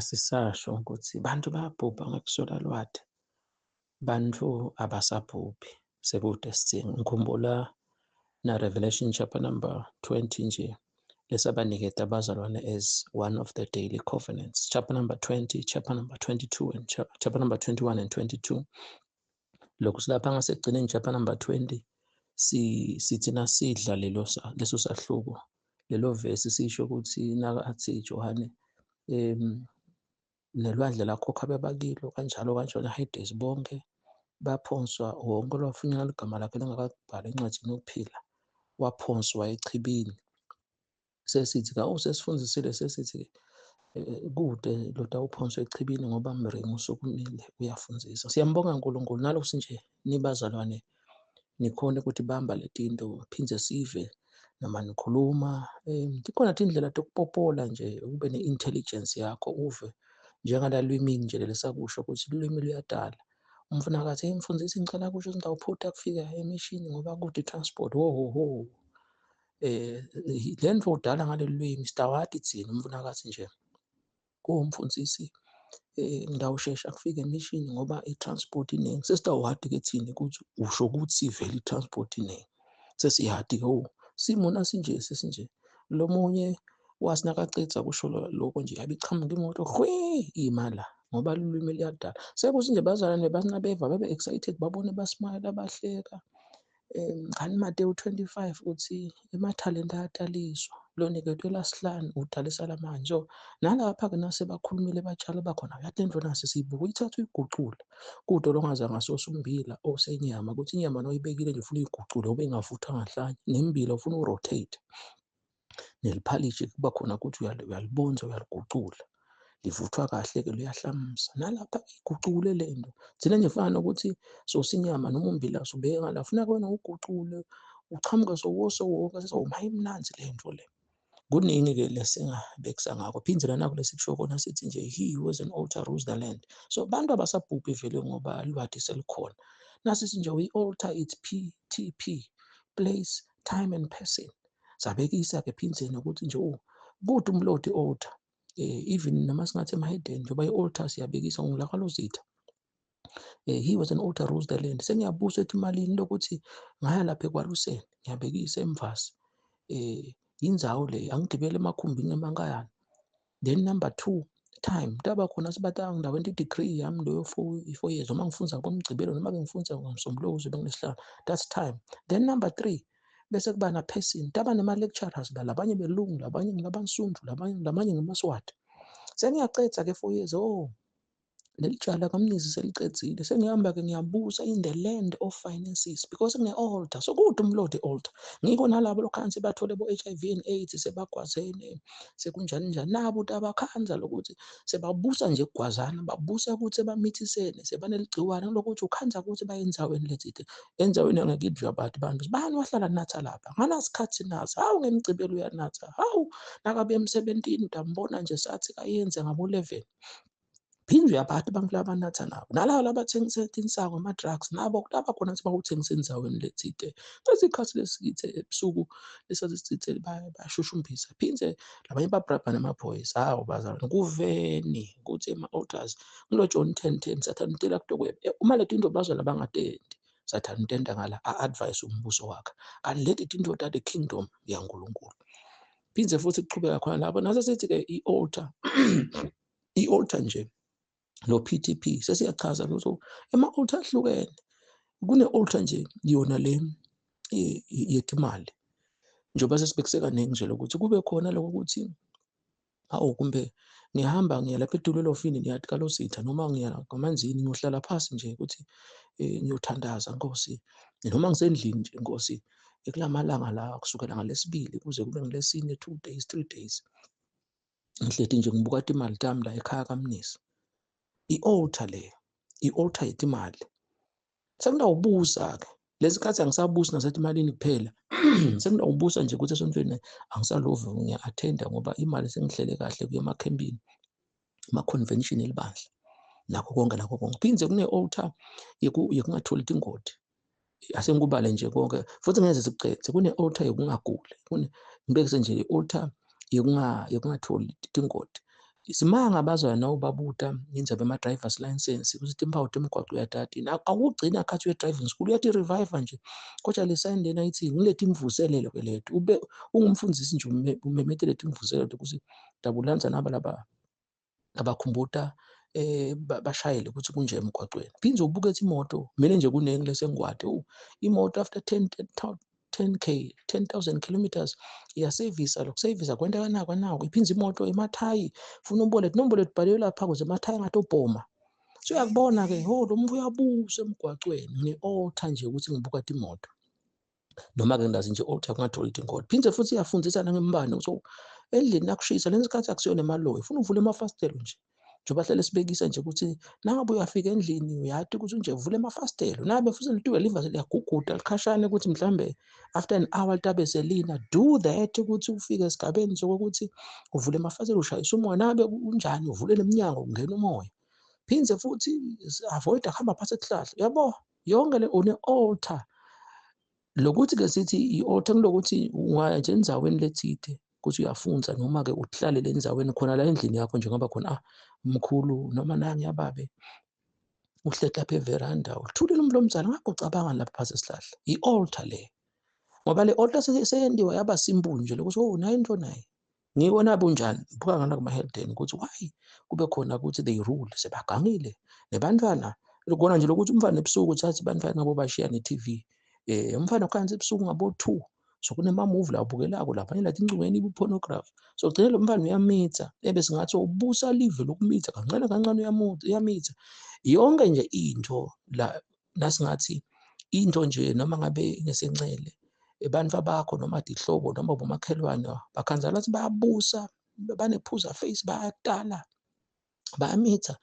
Asisasho ukuthi bantu bayabhubha ngekuswela lwati, bantu abasabhubhi sekude sidingo. Ngikhumbula na Revelation chapter number 20 nje lesabaniketa abazalwane as one of the daily covenants. Chapter number 20, chapter number 22 and chapter number 21 and 22. Lokhu silapha ngasekugcineni chapter number 20, sithi nasidla lelo leso sahluko, lelo vesi, sisho ukuthi nakathi Johane nelwandle lakhokha bebakilo kanjalo kanjalo, Hades bonke baphonswa, wonke lwafunyanwa ligama lakhe lingakabhalwa encwadini yokuphila waphonswa echibini. Sesithi ka sesifundisile, sesithi kude loda uphonswe echibini ngoba mringi usukumile uyafundzisa. Siyambonga uNkulunkulu nalokuthi nje nibazalwane nikhone ukuthi bamba letinto, phindze sive noma nikhuluma. Tikhona tindlela tokupopola nje ube ne-intelligence yakho, uve njengalalwimini nje lelisakusho ukuthi lulwimi luyadala. Umfuna akathi, "Hey mfundisi, ngicela kusho ukuthi ngitawuphutha kufika emishini ngoba kude i-transport." Ho ho ho, le nto udala ngaleli lwimi sitawati thina. Umfuna akathi nje kuwumfundisi, ngitawushesha kufika emishini ngoba i-transport iningi. Sesitawati-ke thina ukuthi usho ukuthi vele i-transport iningi, sesiyati-ke. Oh, simo nasinje, sesinje. Lo munye wathi nakacedza kusho lokho nje, yabe ichamuka imoto hwe ima la, ngoba lulwimi luyadala. Sekuthi nje bazalwane bathi nabeva babe excited, babone basmayela, bahleka. Ngani Matewu 25 uthi emathalente ayataliswa, loniketwe lasihlanu udalisa lamanje. So nalapha-ke nasebakhulumile batshala bakhona, yathi lento nasi siyibuka, uyithatha uyigucule kude longaze ngasosa ummbila osenyama, ukuthi inyama noyibekile nje ufuna uyigucule ube ingavuthwa ngahlanye, nemmbila ufuna u-rotate, neliphalishi kuba khona ukuthi uyalibonza, uyaligucula, livuthwa kahle-ke, luyahlamza. Nalapha igucule le nto thina nje fana nokuthi sosa inyama noma ummbila, subeka ngala, funeka wena ugucule uchamuke sowose wonke, sewuma imnanzi le nto le. Kuningi-ke lesingabekisa ngakho. Phinde lana kulesikusho kona sithi nje, "He who has an altar rules the land." So bantu abasabhubhi vele ngoba lwati selikhona. Nasithi nje i-altar, it's PTP, place, time and person. Sabekisa-ke phindze nokuthi nje, oh, kude umlodi i-altar, even noma singathi emahedeni njengoba i-altar siyabekisa ngulakalozitha. He was an altar rules the land. Sengiyabusa ethi imalini lokuthi ngaya lapha ekwaluseni, ngiyabekisa emvasi, indzawo le angigibele emakhumbini emankayana. Then number two, time taba khona sibatanga ndaweni i-degree yami leyo 4 years, noma ngifunza ngomgcibelo noma ke ngifunza ngomsombuluko kuze benginesihlalo, that's time. Then number three, bese kuba na person, taba nema-lecturers la, labanye belungu, labanye ngelabansundu, labanye lamanye ngemaswati. Sengiyacedza ke 4 years, oh, leli jala kamnisi selicedzile, sengihamba-ke ngiyabusa in the land of finances because kune-altar. So kude umlodi i-altar, ngikho nalabo lokhansi bathole bo-HIV and AIDS, sebagwazene, sekunjani njani nabo ukuthi abakhanza lokuthi sebabusa nje kugwazana, babusa ukuthi sebamithisene, sebaneligciwane lokuthi ukhanza ukuthi baye endzaweni letsite, endzaweni yangakithi abantu bantu bani wahlala natha lapha nganasikhathi nathi. Hawu, ngemgcibelo uyanatha, hawu, nakabe emsebentini utambona nje sathi kayenze ngabo-11, phinde uyabati abantu labanatha nabo, nalabo labathengisa tinsangu, ama-drugs nabo laba khona sebawuthengisa endaweni letsite ngesikhathi lesithe ebusuku lesathi sithe bayashushumbisa, phinde labanye babrabha namaphoyisa. Hawu bazalwane, kuveni ukuthi ema-altars ngilo John 10:10, sathane utela kutokweba uma leti into bazalwane bangatenti, sathane utenta ngala a-advise umbuso wakhe, kanti leti tinto the kingdom yaNkulunkulu. Phinde futhi kuchubeka khona lapho nase sithi-ke i-altar, i-altar nje lo PTP sesiyachaza ukuthi ema-altar ahlukene. Kune-altar nje yona le yetimali, njengoba sesibekise kaningi nje lokuthi kube khona lokho ukuthi hawu, kumbe ngihamba ngiya lapha edololofini, ngiya kalositha, noma ngiya ngamanzini, ngiyohlala phasi nje ukuthi ngiyothandaza Nkosi, noma ngisendlini nje Nkosi, kulamalanga la kusukela ngalesibili kuze kube ngilesine, 2 days, 3 days, ngihleti nje ngibuka timali tami la ekhaya kamnisi. I-altar le, i-altar yetimali. Sengidawubusa-ke lesi khathi, angisabusi nasetimalini kuphela, sengidawubusa nje ukuthi esontweni angisalovi ngiya-attenda ngoba imali sengihlele kahle kuya emakhempini, ama-convention elibandla, nakho konke, nakho konke. Phinde kune-altar yokungatholi tingoti, asengikubale nje konke futhi ngeze sikucedze. Kune-altar yokungaguli, ngibekise nje i-altar yokungatholi tingoti. Simanga abazalwane nawubabuta indzaba ema-drivers license ukuthi timphawu temgwaco uyatati. Awugcina khathi uye-driving school uyati-revive nje. Kodwa le sign lena ithi ngileti mvuselelo ke leto. Ube ungumfundisi nje umemetele timvuselelo ukuthi dabulanza naba laba abakhumbuta bashayele ukuthi kunje emgwaqweni. Phinde ubuke imoto mina nje kunengi lesengikwade imoto after 10K 10,000 kilometers iyasevisa lokusevisa kwenta kanako kanako iphindze imoto emathayi funa ubone inombolo ibhaliwe lapha kuze emathayi ngathi obhoma. So uyakubona ke ho lo muntu uyabusa emgwaqweni ngi-alter nje ukuthi ngibuka imoto noma ke ngilazi nje alter kungathola ingoda. Phinde futhi iyafundisa nangembane so endlini nakushisa lesi sikhathi akusiyona emaloyi ufuna uvule amafasitelo nje njengoba hlale sibekisa nje ukuthi nangabe uyafika endlini uyati ukuthi nje uvule amafasitelo nabe futhi lituke liva liyaguguda likhashane ukuthi mhlambe after an hour litabe selina. Do that ukuthi ufike esigabeni sokuthi uvule amafasitelo ushayise umoya nabe unjani uvule neminyango kungena umoya. Phinde futhi avoid kuhamba phansi esihlahla yabo yonke le une altar. Lokuthi ke sithi i-altar kulokuthi ungaya nje endzaweni lethide ukuthi uyafunza noma ke uhlalele endzaweni khona la endlini yakho njengoba khona mkhulu noma nangi ababe uhleti lapha everanda uthulile umuntu omdala ngakho ucabanga lapha phansi esihlahla. I-altar le ngoba le altar seyendiwa yaba simple nje lokuthi oh nayi into nayi ngibona bunjani buka ngana kuma helden ukuthi why kube khona ukuthi they rule sebagangile nebantwana kona nje lokuthi umfana ebusuku uthathe bantwana ngabo bashiya ne-TV umfana ukhansi ebusuku ngabo 2 so kunema-movie la ubukelako lapha lathi incungweni ibu-pornography so gcine lo mfana uyamitha ebe singathi ubusa live lokumitha kancane kancane uyamitha yonke nje into la nasingathi into nje noma ngabe ingesencele ebantfu bakho noma dihlobo noma bomakhelwane bakhanza lathi bayabusa banephuza face bayatala bayamitha.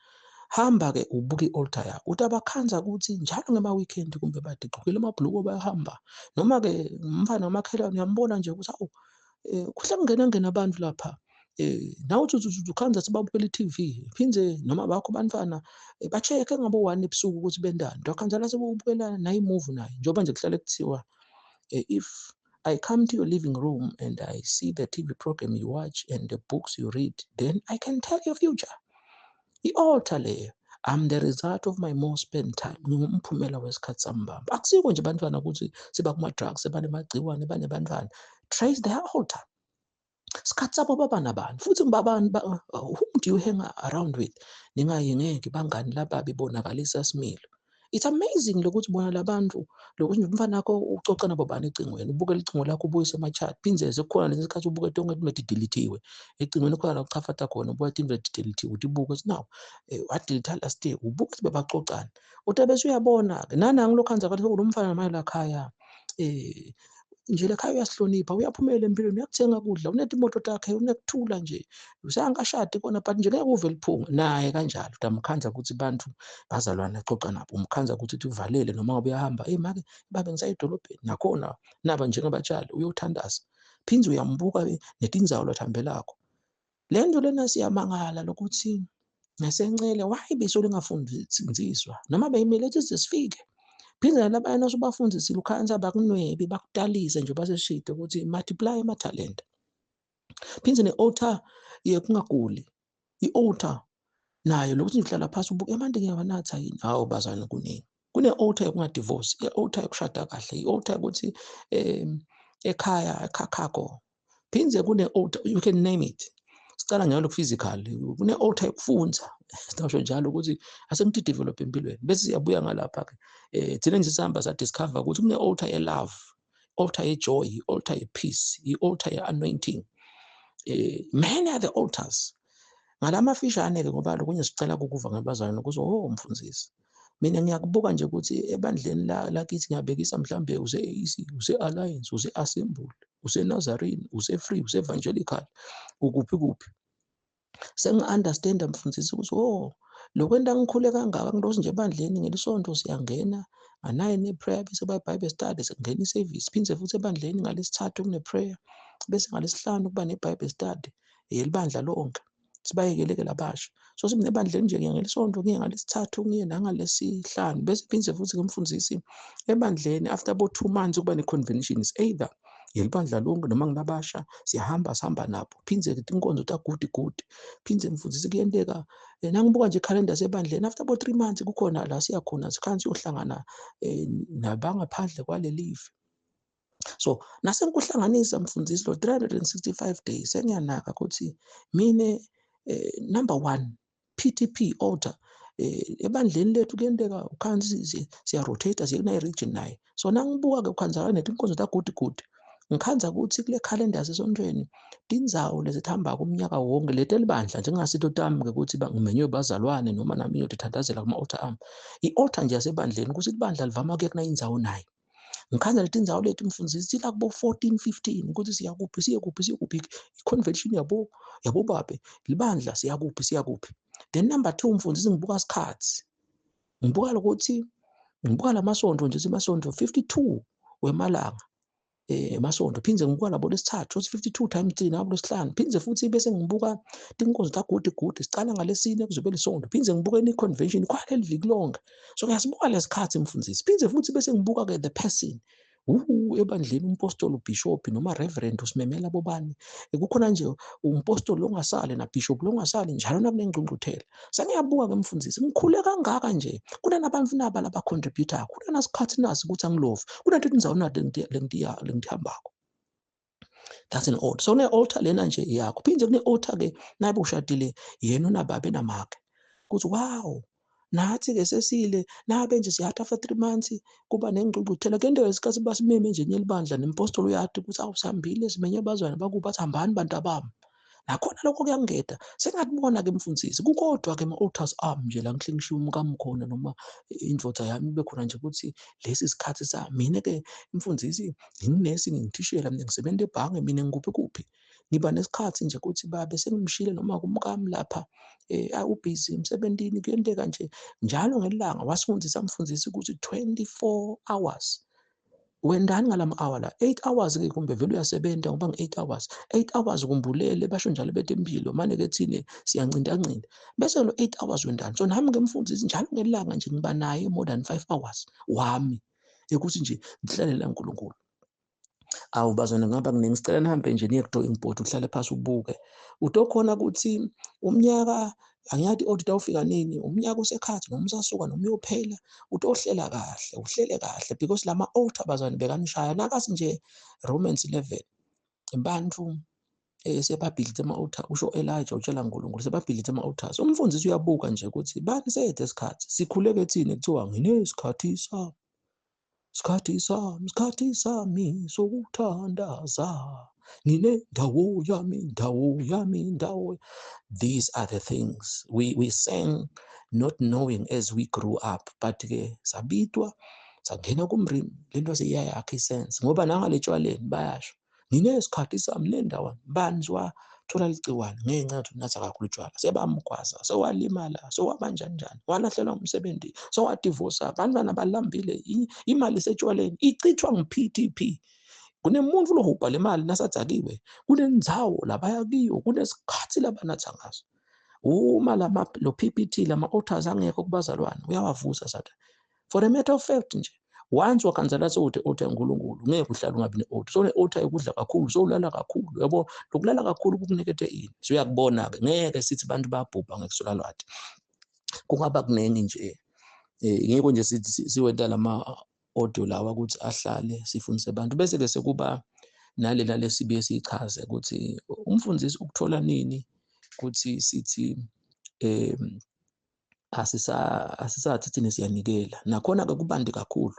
Hamba ke ubuke i-altar yakho uthi abakhanza ukuthi njalo ngema-weekend kumbe badigqokile amabhuluko bayahamba noma ke umfana wamakhelwane uyambona nje ukuthi awu kuhle kungena ngena abantu lapha nawe uthi ukhanza sebabukela i-TV phindze noma bakho bantwana ba-check-e ngabo 1 ebusuku ukuthi bendani wakhanza la sebubukela nayi movie naye njengoba nje kuhlale kuthiwa if I come to your living room and I see the TV program you watch and the books you read, then I can tell your future. I-altar leyo, I'm the result of my more spent time. Ngingumphumela wesikhathi sami mbamba. Akusiko nje bantwana ukuthi siba kuma-drugs, sebanemagciwane, banebantwana. Trace their altar. Sikhathi sabo baba nabani futhi ngibabani whom do you hang around with? Ningayingeki bangani lababi bonakalisa similo. It's amazing lokuthi bona labantu lokuthi nje umfana wakho ucoca nabo bani ecingweni ubukela icingo lakho ubuyise ama-chat phindze sekukhona lesi sikhathi ubuke tonke into letideletiwe ecingweni khona la kuchafata khona ubuka tinto letideletiwe utibuke uthi now wadelete last year ubuke ukuthi bebacocana uthi bese uyabona-ke nanangi lokhu anza kathi lo mfana manje lakhaya nje lekhaya uyasihlonipha uyaphumela empilweni uyakuthenga kudla unetimoto takhe unekuthula nje usangashadi kona but nje ngeke uve liphunga naye kanjalo utamkhanza ukuthi bantu bazalwane axoxa nabo umkhanza ukuthi uthi uvalele noma ngabe uyahamba hey make babe ngisayedolobheni nakhona naba njengabatshali uyothandaza phindze uyambuka netindzawo lathambelakho. Le nto lena siyamangala lokuthi ngesencele why besuke lingafundiswa noma beyimele ukuthi size sifike phinde nalabanye nasubafundisile ukhansa bakunwebi bakutalise nje baseshide ukuthi multiply amathalenta. Phinde ne-altar yekungaguli i-altar nayo lokuthi ngihlala phasi ubuke amanti ngiyawanatha yini hawu bazalwane kuningi. Kune-altar yokunga-divorce, i-altar yokushada kahle, i-altar yokuthi ekhaya ekhakhakho. Phinde kune-altar, you can name it. Sicala njalo ku-physical, kune-altar yokufunda singasho njalo ukuthi asengithi develop empilweni bese siyabuya ngalapha ke thina nje sihamba sa-discover ukuthi kune-altar ye-love, altar ye-joy, altar ye-peace, i-altar ye-anointing. Many are the altars. Ngalamafishane ke ngoba lokunye sicela ukukuva ngabazalwane ukuthi oh mfundisi mina ngiyakubuka nje ukuthi ebandleni lakithi ngiyabekisa mhlambe use-AEC, use-Alliance, use-Assembly, use-Nazarene, use-Free, use-Evangelical, ukuphi kuphi. Sengi-understand mfundisi ukuthi oh lokwenta ngikhule kangaka ngilosi nje ebandleni ngelisonto siyangena nga-9 ne-prayer bese kuba i-Bible study sekungena i-service phinde futhi ebandleni ngalesithathu kune-prayer bese ngalesihlanu kuba ne-Bible study yelibandla lonke sibayekele-ke labasha. So simine ebandleni nje ngiya ngelisonto ngiye ngalesithathu ngiye nangalesihlanu bese phinde futhi ngimfundisi ebandleni after about 2 months kuba ne-convention is either Yelibandla lonke noma ngilabasha siyahamba sihamba nabo. Phindze ke tinkonzo tagudi gudi. Phindze mfundisi kuyenteka nangibuka nje ikhalenda sebandleni after about 3 months kukhona la siyakhona sikhansi siyohlangana nabangaphandle kwalelive. So nasengikuhlanganisa mfundisi lo 365 days sengiyanaka ukuthi mine number 1 PTP altar ebandleni lethu kuyenteka ukhansi siya rotate siye kuna region naye. So nangibuka ke ukhanza netinkonzo tagudi gudi ngikhanza ukuthi kule calendar yasesontweni tindzawo lezihamba kumnyaka wonke letelibandla njengasito tami ke ukuthi ngimenywe bazalwane noma nami ngiyothandazela kuma altar ami. I-altar nje yasebandleni ukuthi ibandla livama kuye kuna indzawo naye. Ngikhanza leti ndzawo leti mfundisi sila kubo 14 15 ukuthi siyakuphi siye kuphi siye kuphi i-convention yabo yabo babe libandla siyakuphi siyakuphi. Then number 2 mfundisi ngibuka isikhathi. Ngibuka lokuthi ngibuka lamasonto nje simasonto 52 wemalanga emasonto phindze ngibuka labo lesithathu 52 times 3 nabo lesihlanu phindze futhi bese ngibuka tinkonzo tagudi gudi sicala ngalesine kuzobe lisonto phindze ngibuka ni convention khona leliviki lonke. So ngiyasibuka lesikhathi mfundisi phindze futhi bese ngibuka ke the person ebandleni umpostoli ubishop noma reverend usimemela bobani kukhona nje umpostoli ongasali na bishop longasali njalo nakunengcungcuthela. Sengiyabuka ke mfundisi ngikhule kangaka nje kunanabantu naba laba contributor kunanasikhathi nasi ukuthi angilovi kunento indzawo nade lengihambako. That's an altar. So ne altar lena nje yakho phindze kune altar ke nabe ushadile yena unababe namake kuthi wow nathi ke sesile nabe nje siyathi after 3 months kuba nengcungcuthela kento lesikhathi basimeme nje nyelibandla nempostoli uyathi ukuthi awusihambile simenye abazwana bakuba bathi hambani bantu abami. Nakhona lokho kuyangeda sengathi ke mfundisi kukodwa ke ama-altars ami nje la ngihle ngishiya umkami khona noma indvodza yami ibe khona nje ukuthi lesi sikhathi sami mina ke mfundisi nginesi ngingithishela mina ngisebenza ebhange mina ngikuphi kuphi ngiba nesikhathi nje ukuthi babe sengimshile noma kumkami lapha ubhizi emsebentini kuyenteka nje njalo ngelanga wasifundisa mfundisi ukuthi 24 hours wendani ngalama hour la 8 hours ke kumbe vele uyasebenza ngoba ngi 8 hours 8 hours kumbulele basho njalo betempilo manje ke thine siyancinda ncinda bese lo 8 hours wendani. So nami ke mfundisi njalo ngelanga nje ngiba naye more than 5 hours wami ekuthi nje ngihlalela uNkulunkulu. Awu bazwana ngaba kuningi sicela nihambe nje niye ku-drawing board uhlale phasi ubuke utokhona ukuthi umnyaka angiyathi audit awufika nini umnyaka usekhathi noma usasuka noma uyophela utohlela kahle uhlele kahle because lama altar bazwana bekanishaya nakasi nje Romans 11 abantu sebabhilithe ama-altar usho Elijah utshela uNkulunkulu sebabhilithe ama-altars. Umfundisi uyabuka nje ukuthi bani sethe isikhathi sikhuleke thini kuthiwa nginesikhathi sami sikhathi sami sikhathi sami sokuthandaza nginendawo yami ndawo yami ndawo. These are the things we sang not knowing as we grew up but ke sabitwa sangena kumrimi lento seyiyakha isense ngoba nangaletshwaleni bayasho nginesikhathi sami nendawo banzwa thola ligciwane ngenxa yokuthi unatha kakhulu utshwala sebamgwaza sewalimala sewabanjani njani walahlelwa umsebenzi sewadivosa abantwana balambile imali isetshwaleni ichithwa ngu-PTP. Kunemuntu lohubha le mali nasadzakiwe kunendzawo labaya kiyo kunesikhathi labanatha ngaso. Uma lama lo PPT lama altars angekho kubazalwane uyawavusa sathi for a matter of fact nje once wakhanzela sewuthi altar uNkulunkulu ngeke uhlale ungabi ne-altar. So ne-altar yokudla kakhulu sowulala kakhulu yabo lokulala kakhulu kukunikete ini so uyakubona ke ngeke sithi abantu bayabhubha ngekusola lwati kungaba kunengi nje ngeke nje sithi siwenta lama audio lawa ukuthi ahlale sifundise abantu bese ke sekuba nalela lesibuye sichaze ukuthi umfundisi ukuthola nini ukuthi sithi asisathi thina siyanikela. Nakhona ke kubandi kakhulu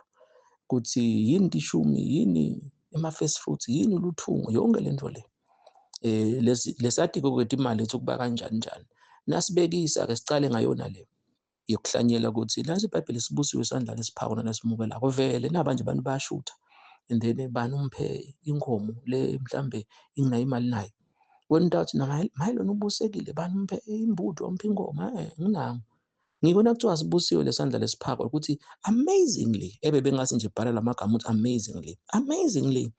ukuthi yini tishumi yini ema first fruits yini luthungo yonke lento le lesatiko kwethu imali ethu kuba kanjani njani. Nasibekisa ke sicale ngayona le yokuhlanyela ukuthi lasi iBhayibheli sibusiwe isandla lesiphako nalesimukelako vele naba nje abantu bayashutha and then bani umphe inkomo le mhlambe inginayo imali nayo wena uthi maye lona ubusekile bani umphe imbutho umphe inkomo nginango ngibona kuthiwa sibusiwe lesandla lesiphako ukuthi amazingly ebebe ngase nje bhala lamagama ukuthi amazingly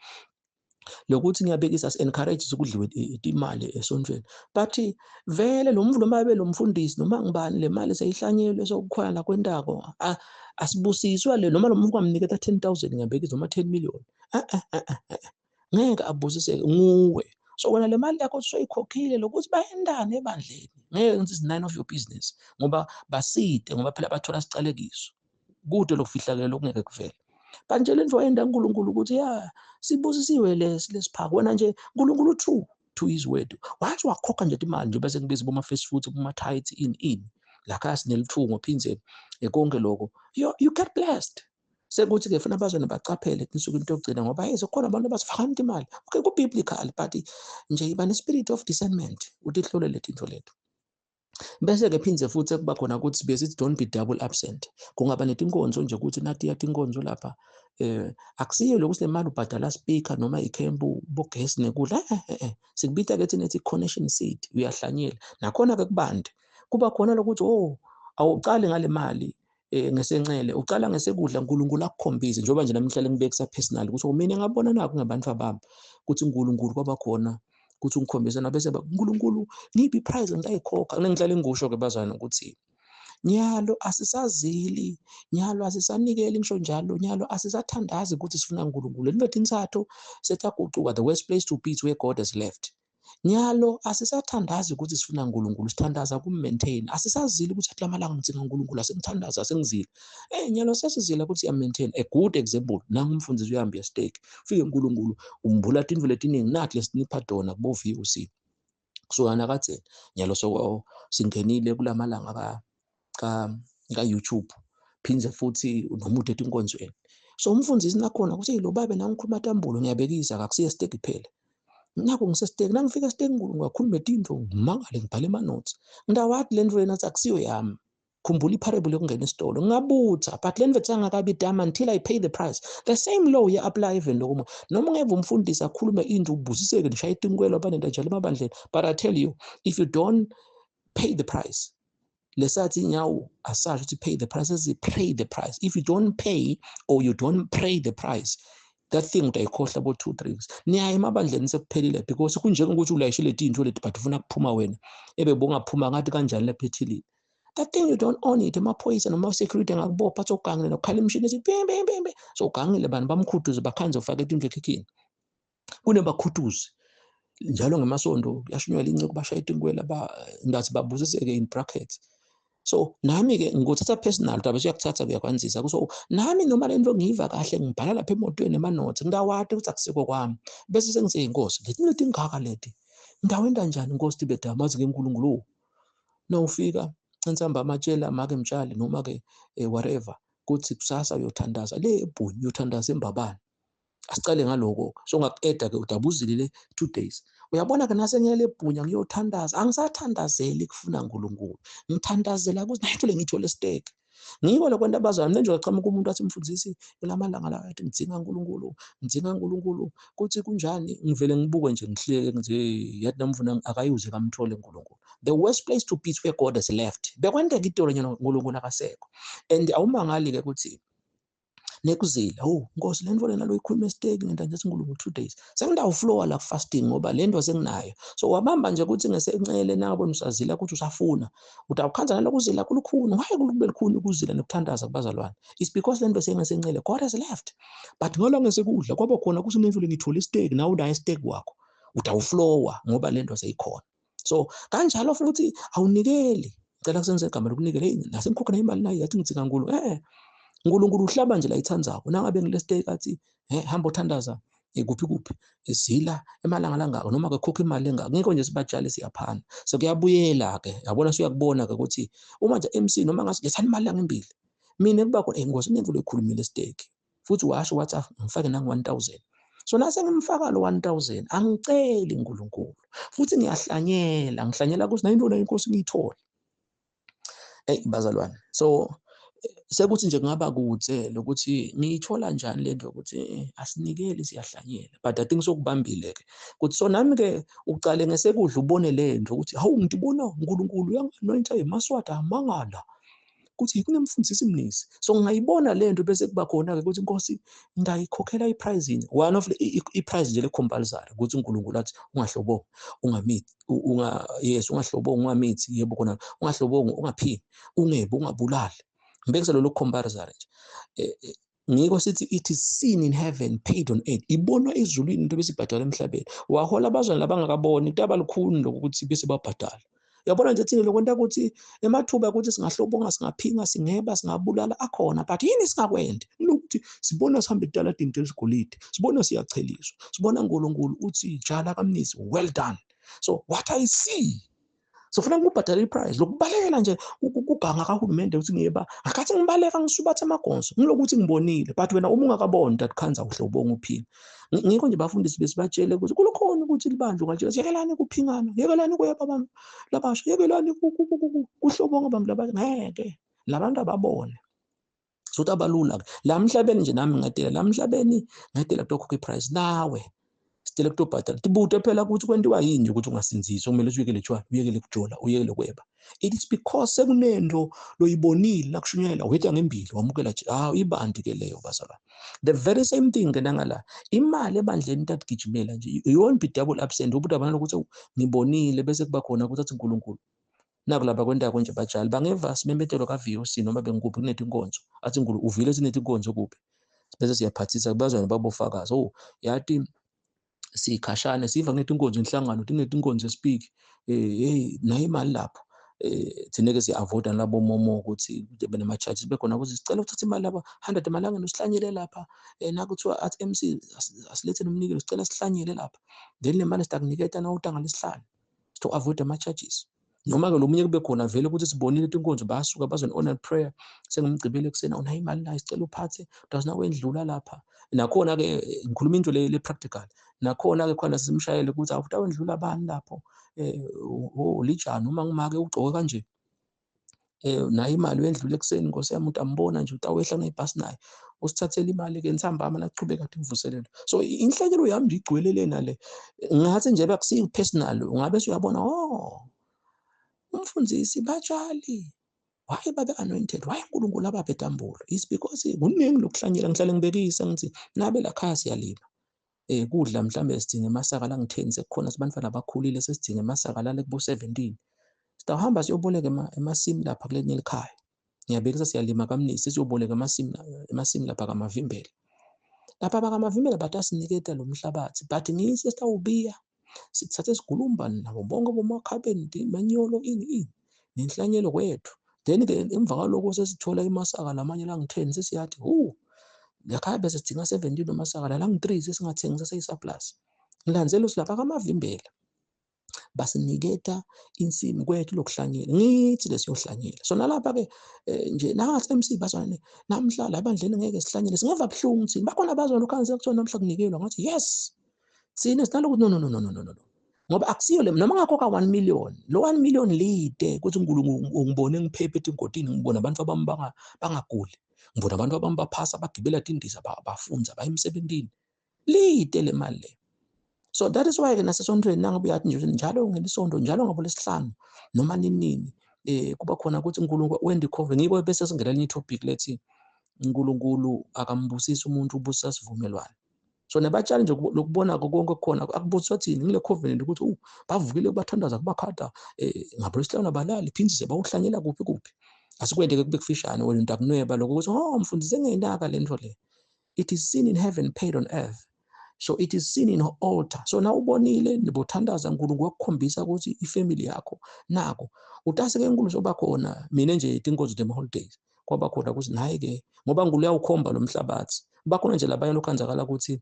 lokuthi ngiyabekisa si-encourage ukudliwe imali esontweni but vele lo mvu noma abe lo mfundisi noma ngibani le mali seyihlanyelwe sokukhona la kwentako asibusiswa le noma lo muntu kwamniketa 10000 ngiyabekisa noma 10 million. Ngeke abusiseke nguwe. So wena le mali yakho usoyikhokhile lokuthi bayendani ebandleni, ngeke ngithi it's none of your business, ngoba baside, ngoba phela bathola sicalekiso kude lokufihlakele okungeke kuvele. But nje lento wayenda uNkulunkulu ukuthi ya sibusisiwe lesiphako wena nje uNkulunkulu true to his word, wathi wakhokha nje imali nje bese kubiza boma first fruits, boma tithes in la sinelithungo phindze konke lokho, you get blessed. Sekuthi-ke funa abazwane bacaphele tinsukwini tokugcina, ngoba hey, sekukhona abantu abasifakani imali. Okay, ku-biblical, but nje iba ne-spirit of discernment, utihlole letinto leto. Bese-ke phindze futhi kuba khona ukuthi besithi don't be double absent. Kungaba netinkonzo nje ukuthi natiya tinkonzo lapha, akusiyo lokuthi le mali ubhadala speaker noma ikhempu bogesi nekudla, sikubita-ke thina ethi connection seed, uyahlanyela nakhona-ke kubande kuba khona lokuthi oh awucali ngale mali ngesencele, ucala ngesekudla, uNkulunkulu akukhombise. Njengoba nje nami ngihlale ngibekisa personal ukuthi mina ngabona nakho ngabantu bami ukuthi uNkulunkulu kwaba khona ukuthi ungikhombise na bese uNkulunkulu ngiphi iprice ngitayikhokha. Ngihlale ngikusho ke bazwana ukuthi nyalo asisazili, nyalo asisanikeli, ngisho njalo nyalo asisathandazi ukuthi sifuna uNkulunkulu. Lento insathu sethagucuka, the worst place to be is where God has left. Nyalo asisathandazi ukuthi sifuna uNkulunkulu, sithandaza kum-maintain. Asisazili ukuthi athi lamalanga ngidzinga uNkulunkulu, asengithandaza, asengizile. Nyalo sesizila ukuthi siya-maintain. A good example, nangu umfundisi uyahamba uyastake. Ufike uNkulunkulu umbula tintfo letiningi, nathi lesinipha tona kubo VOC. Kusuka nakadzeni nyalo so singenile kulamalanga ka YouTube, phindze futhi noma ude etinkonzweni. So umfundisi nakhona kuthi lo babe nangikhuluma tambulo ngiyabekisa, akusiye stake kuphela. Nakho ngisesiteki, nangifika esiteki ngakhuluma tintfo, ngimangale ngibhale ama-notes. Ngidawati le nto lena athi akusiyo yami. Khumbula iparable yokungena esitolo, ngingabutha but le nto angakabi dama until I pay the price. The same law iya-apply even lokho. Noma ungeve umfundisi akhulume into ubusiseke nishaye itinkwelo abanento njalo emabandleni, but I tell you, if you don't pay the price, lesathi inyawo asasho ukuthi pay the price, esithi pray the price. If you don't pay or you don't pray the price, that thing utayikhohlwa bo 2 3 weeks. Niyaye emabandleni sekuphelile, because kunjengokuthi ulayishile tinto leti but ufuna kuphuma wena ebe bongaphuma ngathi kanjani lapha ethilini. That thing you don't own it. Amaphoyisa noma security angakubopha athi ugangile, nokukhala imishini ethi bim bim bim, so ugangile bani bamkhuduze bakhanze ufake intintfo ekhikhini. Kunebakhuthuzi njalo ngemasondo kuyashunyayelwa inciko, bashaya itinkwela ngathi babusiseke in brackets. So nami-ke ngikuthatha personal daba siyakuthatha kuyakwanzisa. So nami noma le nto ngiyiva kahle, ngibhala lapha emotweni ema-notes, ngidawati ukuthi akusiko kwami. Bese sengithi inkosi leti leti ngaka leti ngidawenda njani inkosi tibe dama athi-ke uNkulunkulu nawufika ensamba amatshela make mtshali noma-ke whatever kuthi kusasa uyothandaza le ebhunyi, uyothandaza embabane. Asicale ngaloko-ke. So ngaku-eda-ke udabuzile le 2 days, uyabona-ke nase ngiyele ebhunya ngiyothandaza, angisathandazeli kufuna uNkulunkulu, ngithandazela ukuthi nayithole ngithole stake. Ngiko lokho abazalwane mina nje qhamuka umuntu athi mfundisi kulamalanga la athi ngidzinga uNkulunkulu, ngidzinga uNkulunkulu kuthi kunjani, ngivele ngibuke nje ngihleke nje, yathi namfuna akayuze kamthole uNkulunkulu. The worst place to be is where God has left. Bekwenteka itolo nyana uNkulunkulu akasekho. And awumangali-ke ukuthi nekuzila, oh Nkosi, le nto lena loyikhuluma esiteki ngenta nje uNkulunkulu 2 days sengidawuflowa la fasting ngoba le nto senginayo. So wabamba nje ukuthi ngesencele nabo usazila ukuthi usafuna utawukhanza nalokuzila kulukhuni. Why kube lukhuni ukuzila nokuthandaza kubazalwane? It's because le nto sengesencele, God has left. But ngola ngesekudla kwaba khona ukuthi le nto ngithole isiteki, nawe unayo isiteki wakho, utawuflowa ngoba le nto seyikhona. So kanjalo futhi awunikeli, ngicela kusebenzisa igama lokunikela, hey nasengikhokha imali nayo yathi ngidzinga uNkulunkulu. uNkulunkulu uhlaba nje la ithandzako. Nangabe ngilesiteki athi hamba uthandaza kuphi kuphi, zila emalanga langaka noma ke khokha imali engaka, ngikho nje sibatshale siyaphana. So kuyabuyela ke, yabona, siyakubona ke ukuthi uma nje MC noma ngasi lethani imali yangimbili, mina kuba khona ingozi into lekhulumile esiteki futhi washo wathi ngifake nangu 1000. So nase ngimfaka lo 1000 angiceli uNkulunkulu futhi ngiyahlanyela, ngihlanyela ukuthi nayintona inkosi ngiyithole. Hey bazalwane, so sekuthi nje kungaba kude lokuthi ngiyithola njani lento yokuthi asinikeli siyahlanyela, but I think sokubambile ke ukuthi so nami ke ucale ngesekudla ubone lento ukuthi hawu ngibona uNkulunkulu uyangi-anointa emaswati amangala kuthi kunemfundisi mnisi. So ngingayibona lento bese kuba khona ke ukuthi inkosi ngayikhokhela iprice, one of iprice nje le compulsory ukuthi uNkulunkulu athi ungahlobongi, ungamithi, unga yes, ungahlobongi, ungamithi, yebo khona, ungahlobongi, ungaphingi, ungebi, ungabulali. Ngibekisa lolu compulsory nje. Ngiko sithi it is seen in heaven, paid on earth. Ibonwa ezulwini into besibhadala emhlabeni. Wahola abazalwane labangakaboni, kutaba lukhuni lokuthi bese babhadala. Uyabona nje thina lokwenta ukuthi emathuba ukuthi singahlobonga, singaphinga, singeba, singabulala akhona, but yini singakwenti? Lokuthi sibona sihambe etaladini lesigolide, sibona siyacheliswa, sibona uNkulunkulu uthi jala kaMnisi, well done. So what I see, so funa ngikubhadala i-price lokubalekela nje kuganga kahulumende ukuthi ngiyeba akhathi ngibaleka ngisubatha amagonso ngilokuthi ngibonile, but wena uma ungakaboni that khanza uhle ubonga uphila. Ngikho nje bafundisi besibatshele ukuthi kulokhona ukuthi libandla ungatshela yekelani kuphingana, yekelani kuyeba abantu labasha, yekelani kuhlobonga abantu labasha, ngeke labantu ababone. So abalula la emhlabeni nje, nami ngadela la emhlabeni, ngadela kutokhokha i-price, nawe sitele kutobhadala. Tibute phela ukuthi kwentiwa yini ukuthi ungasinziswa, kumele uyekele tshwala, uyekele kujola, uyekele kweba. It is because sekunento loyibonile nakushunyayela, wetha ngembili wamukela nje. Ah, ibandi ke leyo bazalwane. The very same thing ke nangala imali ebandleni into nje, you won't be double absent. Ubuthi abantu ukuthi ngibonile, bese kuba khona ukuthi athi uNkulunkulu naku laba kwentako nje, bajali bangeva simemetelo ka-VOC noma bengikuphi kunetinkonzo, athi nkulu uvile sinetinkonzo kuphi, bese siyaphathisa bazwane babofakazi. Oh, yathi sikhashane siva kunetinkonzo inhlangano, tinetinkonzo espeak, hey, nayo imali lapho, thina ke siya-avoida nalabo momo ukuthi kube nama-charges bekhona ukuthi sicela ukuthatha imali lapha 100 emalangeni usihlanyele lapha, nakuthiwa athi MC asilethe nomnikelo, sicela sihlanyele lapha, then le mali sitakuniketa nawuta ngalesihlanu to avoid ama-charges. Noma-ke lo munye kube khona vele ukuthi sibonile inkonzo bayasuka bazone-online prayer sengumgcibelo ekuseni, awunayo imali nayo, sicela uphathe does nawendlula lapha. Nakhona-ke ngikhuluma into le practical, nakhona-ke khona simshayele ukuthi awutawendlula bani lapho, lijani uma ngimake ugcoke kanje, nayo imali uyendlula ekuseni, nkosi yami, utambona nje utawehla ngebhasi naye usithathele imali-ke ntsambama nakuchubeka kade imvuselelo. So inhlanyelo yami nje igcwele lena le, ngathi nje bakusiyo personal, ungabe usuyabona, oh, umfundisi batshali why babe anointed, why uNkulunkulu abaphe tambulo, is because kuningi lokuhlanyela. Ngihlale ngibekisa ngithi nabe la khaya siyalima kudla, mhlambe sidinga emasaka la ngi-10, sekukhona sibantwana abakhulile, sesidinga emasaka la kubo 17, sitawuhamba siyoboleka emasimi lapha kulenye likhaya. Ngiyabekisa siyalima kamnisi, siyoboleka emasimi lapha kamavimbela, lapha bakamavimbela bathi asiniketa lo mhlabathi, but ngisi sitawubiya sithathe sigulumba nabo bonke bomakhabeni, manyolo, ini ini nenhlanyelo kwethu. Then-ke emva kwalokho sesithola imasaka lamanye la ngi-10, sesiyathi hu lakhaya bese sidinga 17 amasaka la ngi-3, sesingathengisa seyi-surplus. Ngilandzela ukuthi lapha kamavimbela basiniketa insimu kwethu lokuhlanyela, ngithi lesiyohlanyela. So nalapha-ke nje nangathi MC bazwane namhla la ebandleni ngeke sihlanyele, singeva buhlungu thina. Bakhona abazwane ukhanse kuthiwa namhla kunikelwa, ngathi yes, thina sinalokuthi no, no, no, no, no, no, no, ngoba akusiyo le noma ngakhokha 1 million, lo 1 million lide ukuthi uNkulunkulu ungibone ngiphephe etingodini, ngibona abantu abami bangaguli, ngibona abantu abami baphasa, bagibela tindiza, bafunza, baya emsebentini, lide le mali le. So that is why ke nasesontweni nangabe uyathi nje njalo ngelisonto, njalo ngabo lesihlanu noma nini, kuba khona ukuthi uNkulunkulu wenda ikhove ngiko, bese singena elinye topic lethi uNkulunkulu akambusisi umuntu, ubusisa sivumelwano. So nabatshali nje lokubona konke khona akubusiswa thini ngile covenant ukuthi bavukile kubathandaza kubakhada ngabo lesihlanu abalali phindze bawuhlanyela kuphi kuphi. Asikwende ke kube kufishane, wena utakunweba lokho ukuthi oh mfundisi engenaka lento le. It is seen in heaven, paid on earth. So it is seen in altar. So na ubonile nibothandaza, uNkulunkulu wakukhombisa ukuthi ifamily yakho nako utase ke uNkulunkulu soba khona. Mina nje tinkonzo tema holidays kwaba khona ukuthi naye ke ngoba uNkulunkulu uyawukhomba lo mhlabathi, bakhona nje labanye lokhanzakala ukuthi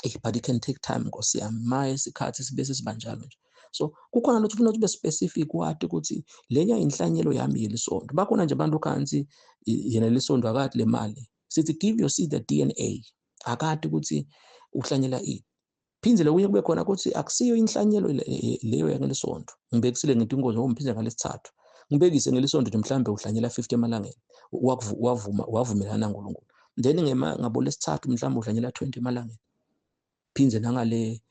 eh but it can take time, nkosi yami, maye isikhathi sibe sesibanjalo nje. So kukhona lokuthi ufuna ube specific, wathi ukuthi lenya inhlanyelo yami yelisonto. Bakhona nje abantu khansi yena lisonto akathi le mali, sithi give your seed the DNA, akati ukuthi uhlanyela ini. Phindze lokunye kube khona ukuthi akusiyo inhlanyelo leyo yangelisonto. Ngibekisile ngithi inkonzo ngomphindze ngalesithathu, ngibekise ngelisonto nje, mhlambe uhlanyela 50 emalangeni, wavuma wavumelana naNkulunkulu, then ngema ngabo lesithathu mhlambe uhlanyela 20 emalangeni, phindze nangale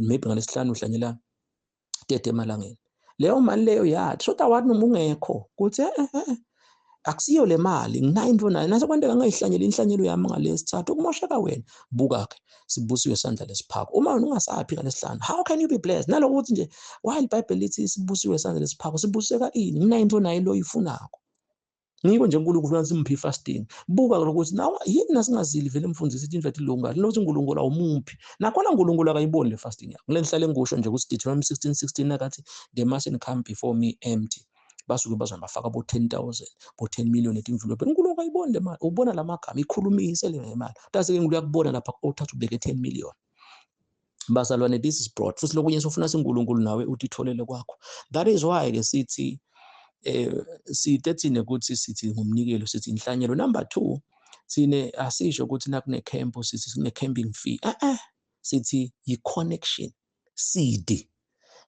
maybe ngalesihlanu uhlanyela 30 emalangeni. Leyo mali leyo yathi so wathi noma ungekho kuthi akusiyo le mali nginayo into nayo nasekwenteka ngayihlanyela inhlanyelo yami ngalesithathu, kumosheka wena. Buka ke sibusiwe isandla lesiphako, uma wena ungasaphi ngalesihlanu, how can you be blessed? Nalokuthi nje why iBhayibheli lithi sibusiwe isandla lesiphako, sibuseka ini? Nginayo into nayo lo ifunako. Ngiko nje uNkulunkulu ufuna simphi fasting. Buka lokuthi nawe yini nasingazili vele mfundisi ithi indlela ilunga lokuthi uNkulunkulu awumuphi. Nakhona uNkulunkulu akayiboni le fasting yakho. Kule ngihlale ngisho nje ukuthi Deuteronomy 16:16 nakathi they mustn't come before me empty. Basuke bazona bafaka bo 10,000 bo 10 million etimvilophi. uNkulunkulu akayiboni le mali. Ubona lamagama ikhulumise le mali. Tase ke uyakubona lapha othatha ubeke 10 million. Bazalwane, this is broad. Futhi lokunye sofuna siNkulunkulu nawe utitholele kwakho. That is why ke sithi sithe thina ukuthi sithi ngumnikelo, sithi inhlanyelo. Number 2, thine asisho ukuthi nakune camp sithi sine camping fee. Sithi yi connection seed.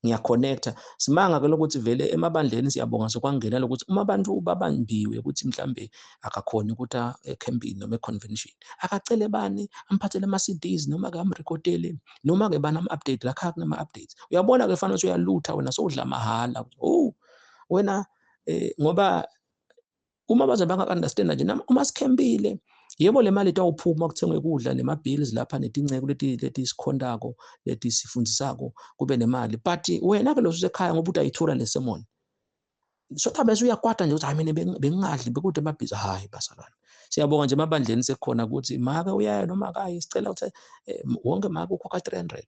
Ngiyaconnecta. Simanga ke lokuthi vele emabandleni siyabonga sokwangena lokuthi uma abantu babambiwe ukuthi mhlambe akakhona ukuthi ecampini noma econvention, akacele bani amphathele ama CDs noma ke amrecordele noma ke bani am-update la khaya kunama updates. Uyabona ke fanele uyalutha wena sowudla mahala. Oh wena ngoba uma baze banga-understand nje uma sikhempile, yebo le mali itawuphuma kuthengwe ukudla nema bills lapha netinceko leti sikhondako leti sifundisako kube nemali, but wena ke lo usekhaya ngoba utayithola le sermon so thabe uyakwata nje ukuthi hayi mina bengingadli bekude amabhizi. Hayi bazalwane, siyabonga nje emabandleni sekukhona ukuthi make uyaya noma akayi, sicela ukuthi wonke make ukhokha 300,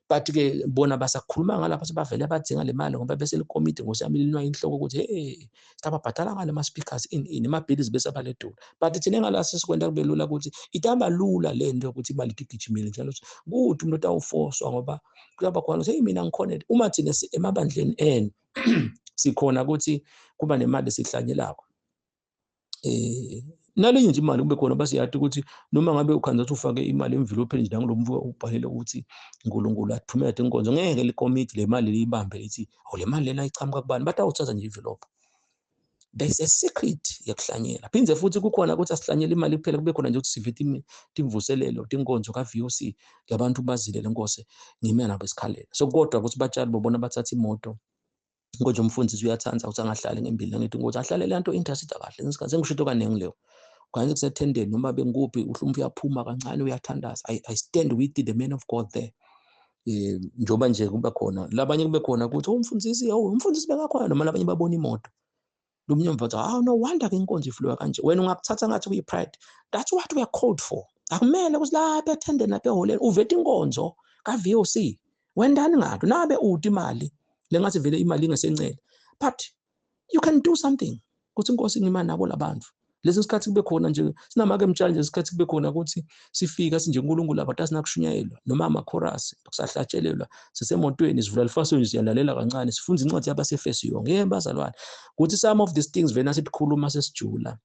but ke bona basakhuluma ngalapha sebavele badzinga le mali ngoba bese likomiti ngosiyami linwa inhloko ukuthi hey sitababhadala ngale ma speakers in ama bills bese abaledula. But thina ngala sesikwenda kube lula ukuthi itaba lula le nto ukuthi imali igijimile njalo kuthi umuntu utawufoswa ngoba kuyaba khona ukuthi hey mina ngikhona. Uma thina emabandleni enu sikhona ukuthi kuba nemali sihlanyelako, nalenye nje imali kube khona basiyati ukuthi noma ngabe ukhanza ukuthi ufake imali emvilophi nje nangilomvuka ubhalele ukuthi uNkulunkulu athumele inkonzo, ngeke likomiti le mali liyibambe lithi awu le mali lena ichamuka kubani, batawuthatha nje envelope. There's a secret yekuhlanyela. Phindze futhi kukhona ukuthi asihlanyele imali kuphela, kube khona nje ukuthi sive timvuselelo tinkonzo ka VOC labantu bazile lenkosi ngime nabo esikhaleni. So kodwa ukuthi batshali bobona bathatha imoto konje umfundisi uyathanda ukuthi angahlali ngembili ngithi ukuthi ahlale le nto intercede kahle ngesikhathi sengisho kaningi leyo kanti kusethendeni noma bengikuphi uhlumfu uyaphuma kancane uyathandaza. I stand with the man of God there. Njoba nje kuba khona labanye kube khona ukuthi umfundisi umfundisi bekakhona noma labanye babona imoto lomunye umfundisi ah no wonder ke inkonzo ifluwa kanje wena ungakuthatha ngathi kuyi pride. That's what we are called for. Akumele ukuthi lapha ethendeni lapha eholeni uveta inkonzo ka VOC wendani ngato nabe uthi imali lengathi vele imali ingesencele, but you can do something kuthi inkosi ngima nabo labantu. Lesi sikhathi kube khona nje sinamake emtshali nje isikhathi kube khona ukuthi sifika sinje uNkulunkulu abantu asinakushunyayelwa noma ama chorus kusahlatshelelwa sisemotweni sivula lifasweni siyalalela kancane sifunza incwadi yabaseFesu yonke. Yebo bazalwane, kuthi some of these things vena sikhuluma sesijula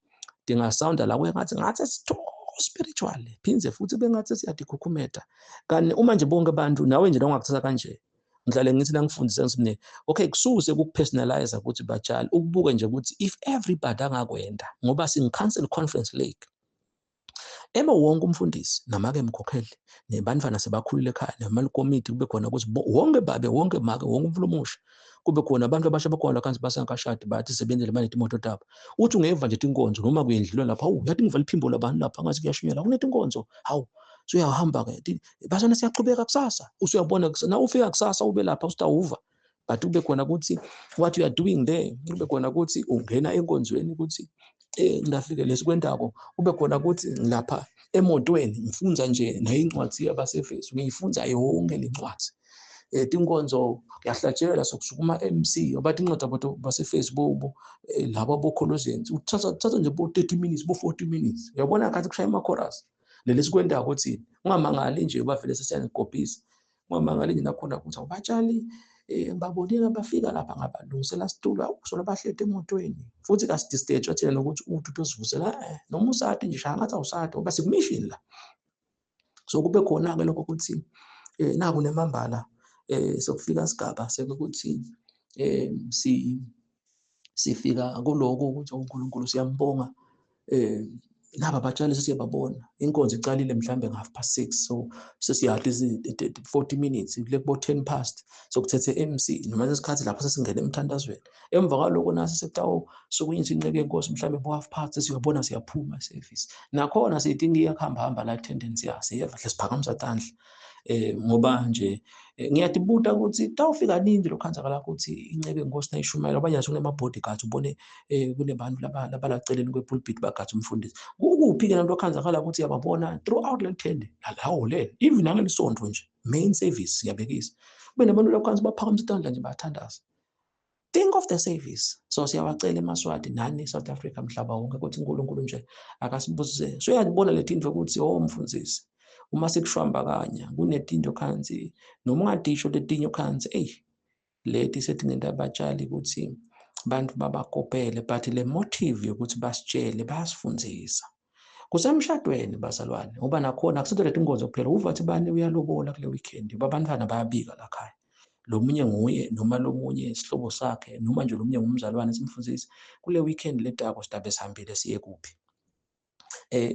dingasounda la kwengathi ngathi sitho spiritual phindze futhi bengathi siyadikhukhumeta. Kanti uma nje bonke abantu nawe nje ongakuthatha kanje ngihlale ngithi la ngifundisa ngithi okay kususe ukupersonalize ukuthi batshali ukubuka nje ukuthi if everybody angakwenda ngoba sing-council conference lake ema wonke umfundisi namake emkhokheli nebantwana sebakhulile ekhaya nemali committee kube khona ukuthi wonke babe wonke make wonke umfula omusha kube khona abantu abasha bakhona kanti basangakashadi bathi sebenzele manje imoto tabo uthi ungeva nje inkonzo noma kuyendlulwa lapha awu yathi ngivala iphimbo labantu lapha ngathi kuyashunyelwa kunethi inkonzo hawu suyahamba ke basona siyaqhubeka kusasa usuyabona na ufika kusasa ube lapha usitawuva but kube khona ukuthi what you are doing there kube khona ukuthi ungena enkonzweni ukuthi ngafike lesikwendako kube khona ukuthi ngilapha emotweni ngifunza nje nayo incwadi yabaseFesu ngiyifunza yonke lencwadi tinkonzo kuyahlatshelwa sokusukuma MC abathi incwadi abantu baseFesu bobo labo bokholozenzi uthatha nje bo 30 minutes bo 40 minutes uyabona ngathi kushaya ama chorus lelesikwendako ukuthi ungamangali nje ubavele sesiyanigobhisa ungamangali nje nakhona ukuthi awubatshali ngibabonile abafika lapha ngabalungisela situlo awusola bahlete emotweni futhi kasidistage thina nokuthi uthi utosivusela noma usati nje shaya ngathi awusati ngoba sikumission la. So kube khona ke lokho ukuthi naku nemambala sokufika sigaba sekuthi sifika kuloko ukuthi uNkulunkulu siyambonga naba batshali sesiyababona inkonzo icalile mhlambe nga6:30 so sesiyadla 40 minutes kule kubo 10 past sokuthethe MC noma lesikhathi lapho sesingena emthandazweni emva kwaloko nasi sekutawo sokunyisa inceke yenkosi mhlambe bo 1:30 siyabona siyaphuma service nakhona sidinga iyakhamba hamba la attendance yasiyeva hle siphakamisa tandla. Ngoba nje ngiyatibuta ukuthi tawufika nini lokhanzakala ukuthi incebe inkosi nayishumayela, abanye kunema-bodyguards, ubone kunebantu labalaceleni kwe-pulpit bagadze umfundisi. Kukuphi-ke nanto okhanzakala ukuthi uyababona throughout leli thende lawo le, even nangelisonto nje main service siyabekisa, kube nabantu lokhanzi baphakamisa itandla nje bayathandaza. Think of the service. So siyawacela emaSwati nani South Africa, mhlaba wonke, ukuthi uNkulunkulu nje akasibusise. So uyabona le tinto ukuthi oh mfundisi, uma sekushwamba kanya kunetinto khansi noma ungadisho letinye khansi, ey leti setingenta abatshali ukuthi bantu babakopele, but le motive yokuthi basitshele, bayasifundzisa. Kusemshadweni bazalwane, ngoba nakhona akusito leti inkonzo kuphela, uva ukuthi bani uyalobola kule weekend, babantwana bayabika la khaya, lo munye nguye noma lo munye isihlobo sakhe noma nje lo munye ngumzalwane, simfundisi kule weekend letako sidabe sihambile siye kuphi.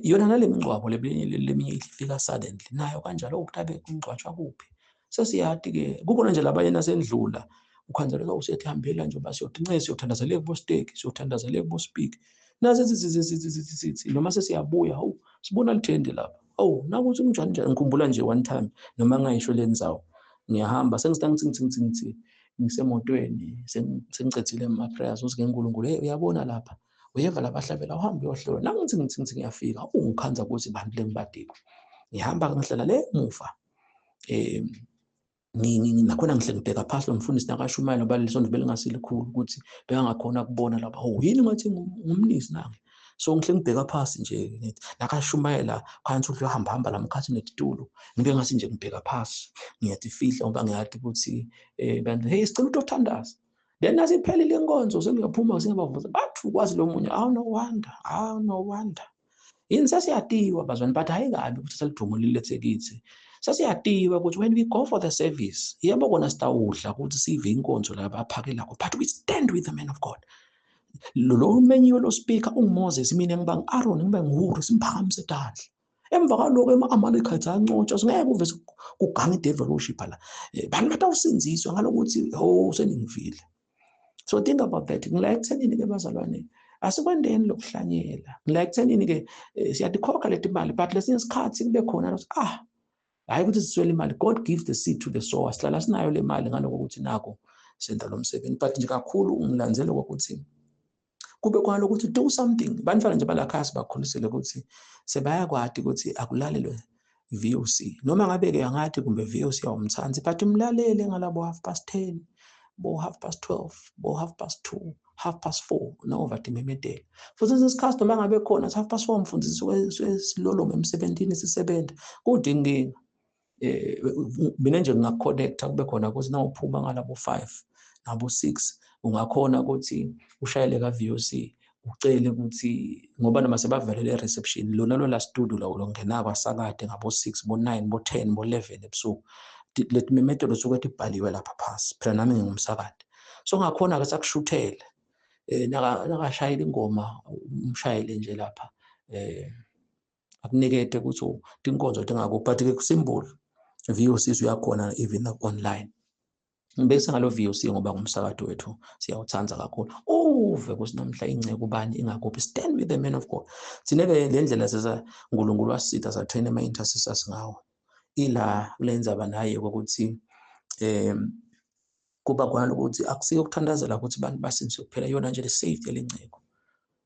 Yona nale mingcwabo leminye ifika suddenly nayo kanjalo, ukutabe kungcwatshwa kuphi sesiyati ke, kukhona nje labanye nasendlula ukhanzeleka usethi hambela nje basiyothi nce siyothandazela kubo stake, siyothandazela kubo speak, nase sithi noma sesiyabuya, hawu sibona lithende lapha, awu nakuthi kunjani njani. Ngikhumbula nje one time, noma ngayisho le ndzawo, ngiyahamba sengithi ngithi ngithi ngithi ngisemotweni, sengicedzile ama-prayers, uthi ngenkulunkulu, hey uyabona lapha, uyeva labahlabela, uhambe uyohlola. Nangithi ngithi ngithi ngiyafika, ungikhanza ukuthi bantu lengibadiko, ngihamba ngihlala le emuva, nakhona ngihle ngibheka phasi lo mfundisi nakashumayela, ngoba lesonto belingasilikhulu ukuthi bekangakhona kubona lapha, oh yini ngathi ngumnisi nange. So ngihle ngibheka phasi nje ngithi nakashumayela phansi uhle uhamba hamba la mkhathi netitulo, ngibe ngathi nje ngibheka phasi ngiyatifihla, ngoba ngiyati ukuthi bantu hey sicela utothandaza. Then nasiphelile inkonzo sengiyaphuma sengiyabavusa, bathi ukwazi lo munye, awu no wonder, awu no wonder. Yini sesiyatiwa bazalwane, but hayi kabi ukuthi selidumo lilethe kithi. Sesiyatiwa ukuthi when we go for the service, yebo kona sitawudla ukuthi sive inkonzo la abaphakelako, but we stand with the man of God. Lo umenyiwe lo speaker unguMoses, mina ngiba ngu-Aaron, ngibe nguHuri, simphakamise tandla. Emva kwaloko ema-Amalekites ancotsha, singeke uve kuganga i-devil worship la. Bantu batawusindziswa ngalokuthi oh seningivile. So think about that. Ngila ekuthenini ke bazalwane, asikwendeni lokuhlanyela. Ngila ekuthenini ke siyatikhokha leti mali, but lesinye isikhathi kube khona ukuthi hayi ukuthi siswele imali. God gives the seed to the sower. Sihlala sinayo le mali ngaloko ukuthi nako senza lo msebenzi, but nje kakhulu ngilandzela ukuthi kube khona lokuthi do something. Bantwana nje balakhaya sibakhulisele ukuthi sebayakwati ukuthi akulalelwe VOC, noma ngabe ke angathi kumbe VOC awumthanzi, but umlalele ngalabo 10:30, bo 12:30, bo 2:30, 4:30, nova timemetela. Futhi isikhathi noma ngabe khona 4:30 mfundisi suke silolonga emsebentini sisebenza, kude inkinga. Mina nje ngingaconnecta kube khona ukuthi nawuphuma ngalabo 5 nabo 6 ungakhona ukuthi ushayele ka VOC ucele ukuthi, ngoba noma sebavalele reception lona lo la studio la longenako asakade ngabo 6 bo 9 bo 10 bo 11 ebusuku, letimemetelo suke tibhaliwe lapha phasi. Phela nami ngingumsakade, so ngakhona ke sakushuthela nakashayela ingoma umshayele nje lapha akunikete ukuthi tinkonzo tingakuphi, but ke kusimbolo VOC uyakhona even online. Ngibese ngalo VOC ngoba ngumsakazo wethu siyawuthanda kakhulu. Uve ukuthi namhla inceke ubani ingakuphi, stand with the man of God. Thina ke le ndlela sesa uNkulunkulu wasitha satrain ama intercessors ngawo, ila kulenza naye ukuthi kuba khona ukuthi akusiko ukuthandazela ukuthi abantu basindiswe kuphela, yona nje le safety yalenceko.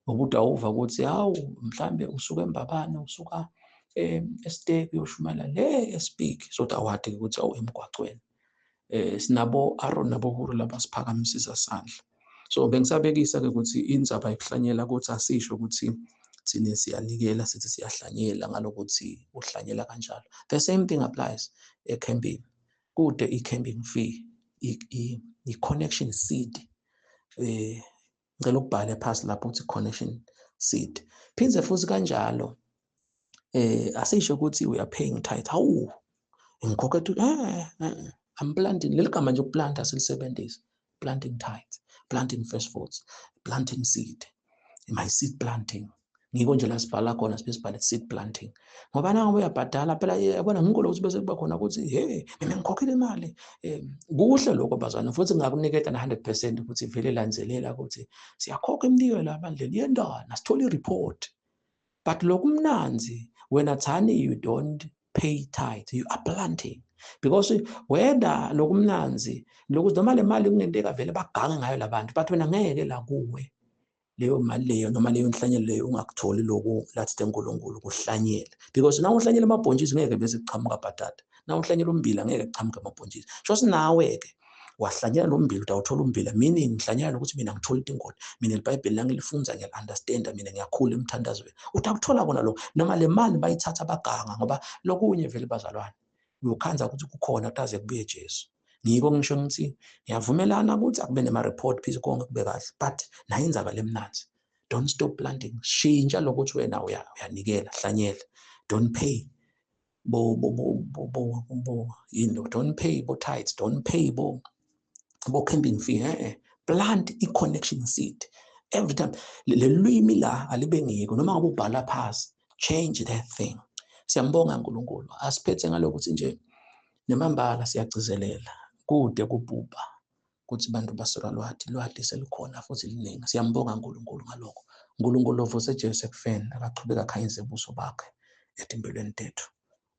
Ngokuthi awuva ukuthi hawu mhlambe usuka eMbabane, usuka eSteki uyoshumayela le eSpeak, so awadi ukuthi awu emgwaqweni. Sinabo Aaron nabo Huri labasiphakamisisa sandla. So bengisabekisa ke ukuthi indzaba yokuhlanyela ukuthi asisho ukuthi thina siyanikela sithi siyahlanyela ngalokuthi uhlanyela kanjalo. The same thing applies ecamping. Kude i-camping fee, i-connection seed. Ngicela ukubhale phasi lapho ukuthi connection seed. Phindze futhi kanjalo asisho ukuthi we are paying tithe. Hawu ngikhokha I'm planting. Leli gama nje ukuplanta silisebenzise. Planting tithe, planting first fruits, planting seed. My seed planting. Ngiko nje la sibhala khona sibe sibhale seed planting. Ngoba nangabe uyabhadala phela yabona ngikho lokho bese kuba khona ukuthi hey mina ngikhokhile imali. Kuhle lokho bazwana, futhi ngingakuniketa na 100% ukuthi vele landzelela ukuthi siyakhokha iminikelo abandleni yendana sithola i-report. But lokumnanzi wena thani you don't pay tithe, you are planting. Because whether lokumnanzi lokuthi noma le mali kungenteka vele bagange ngayo labantu, but wena ngeke la kuwe leyo mali leyo noma leyo nhlanyelo leyo ungakutholi loku lathi uNkulunkulu kuhlanyela. Because na uhlanyela amabhontshisi ngeke bese kuqhamuka bhatata, na uhlanyela ummbila ngeke kuqhamuke amabhontshisi. Sho sinawe ke wahlanyela lo mbila, utawuthola ummbila, meaning ngihlanyela ukuthi mina ngithola intingoti, mina iBhayibheli langilifunza ngiyal-understanda, mina ngiyakhula emthandazweni, utakuthola kona lokho. Noma le mali bayithatha baganga, ngoba lokunye vele bazalwane uyokhanza ukuthi kukhona kutaze kubuye Jesu. Ngiko ngisho ngithi ngiyavumelana ukuthi akube nema-report phisi konke kube kahle, but nayo indzaba lemnanzi. Don't stop planting. Shintsha lokuthi wena uyanikela, hlanyela. Don't pay bo bo bo bo bo bo yini, don't pay bo tithes, don't pay bo bo camping fee. Plant i-connection seed every time. Le lwimi la alibe ngiko noma ngabe ubhala phasi, change that thing. Siyambonga uNkulunkulu asiphethe ngalokuthi nje nemambala siyagcizelela kude kubhubha ukuthi bantu basolwa lwati, lwati selukhona futhi liningi. Siyambonga uNkulunkulu ngalokho. uNkulunkulu ovuse Jesu ekufeni akachubeka akhanyise ubuso bakhe etimpilweni tethu.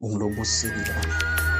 Ungilobusisekile. Amen.